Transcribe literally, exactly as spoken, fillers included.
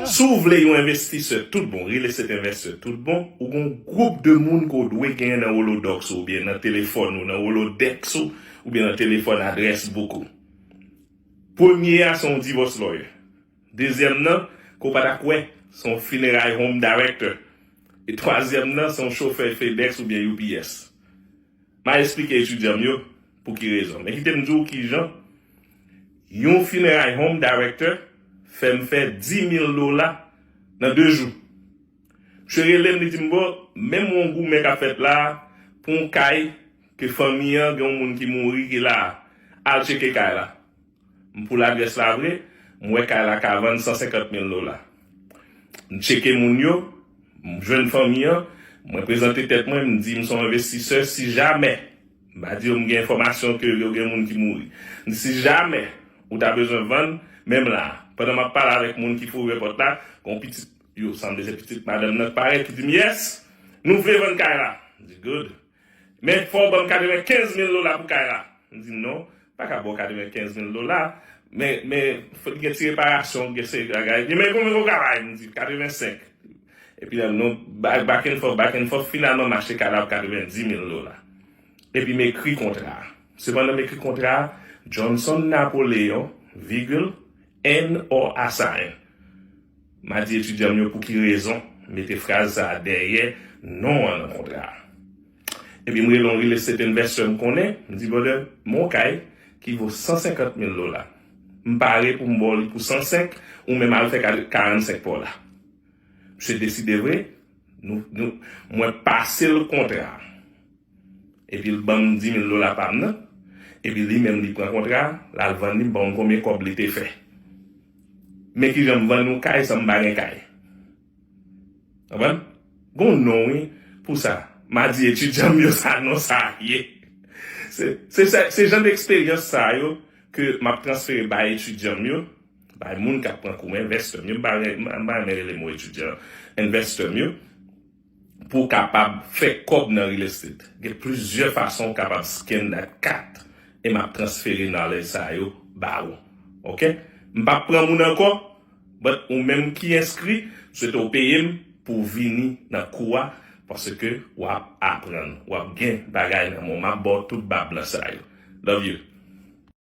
Si w vle yon envestisè tout bon, real estate investor tout bon, ou gon gwoup de moun ke w dwe genyen nan Rolodex ou, oubyen nan telefòn ou, nan Rolodex ou, oubyen nan telefòn adrès bouk ou. Premye a se yon divorce lawyer. Dezyèm nan, ke w pa ta kwè, se yon funeral home director. E twazyèm nan, se yon chofè FedEx oubyen U P S. M a esplike etidyan m yo pou ki rezon. Men kite m di w kijan yon funeral home director fè m fè dis mil dola nan de jou. Misye rele m, li di m, bon, menm yon goumen k ap fèt la pou yon kay ke fanmi an gen yon moun ki mouri ki la, al tcheke kay la. M pou ladrès la vre, m wè kay la ka vann san senkant mil dola. M tcheke moun yo, m jwenn fanmi an, mwen prezante tèt mwen, m di m se yon envestisè, si jamè, m pa di yo m gen enfòmasyon ke yo gen moun ki mouri. M di si jamè ou ta bezwen vann, menm la, pandan m ap pale avèk moun ki fè ouvè pòt la, gon pitit, yo sanble se pitit madanm nan k parèt, ki di m, yes, nou vle vann kay la. M di, good. Men fò w ban m katrevenkenz mil dola pou kay la. M di, non, pa ka ba w katrevenkenz mil dola. Men, men, fò gen ti reparasyon, gen seri bagay. Li men konbyen w ka bay? M di, katrevensenk. Epi la, nou, ba- back and forth, back and forth, finalman, m achte kay la pou katrevendis mil dola. Epi m ekri kontra a. Sepandan, m ekri kontra a, Johnson Napoleon, vigil, and or assign. M a di etidyan m yo pou ki rezon m mete fraz sa a dèyè non an nan kontra a. Epi m rele yon real estate investor m konnen, m di, brother, m yon kay ki vo san senkant mil dola. M pare pou m ba w li pou san senk, ou menm al fè ka- karannsenk pa w la. Misye deside vre, nou, nou, mwen pase l kontra a. Epi l ban m dis mil dola pa m nan. Epi li menm li pran kontra a, l al vann li, m pa konn konbyen kòb li te fè. Men kijan m vann yon kay san m pa gen kay. Konprann? Gon non wi pou sa. M a di etidyan m yo sa non sa ye. Se, se, sa- se jan d'eksperyans sa yo ke m ap transfere bay etidyan m yo, bay moun k ap pran kou m, envestè m yo, m pa ren- m pa renmen rele mo etidyan, envestè m yo, pou w kapab fè kòb nan real estate. Gen plizyè fason w kapab scan that card e m ap transfere knowledge sa yo ba ou. Oke? M p ap pran moun ankò, but ou menm ki enskri, m swete w peye m pou w vini nan kou a, paske w ap aprann, w ap gen bagay nan men w. M ap ba w tout bab lan sa yo. Love you.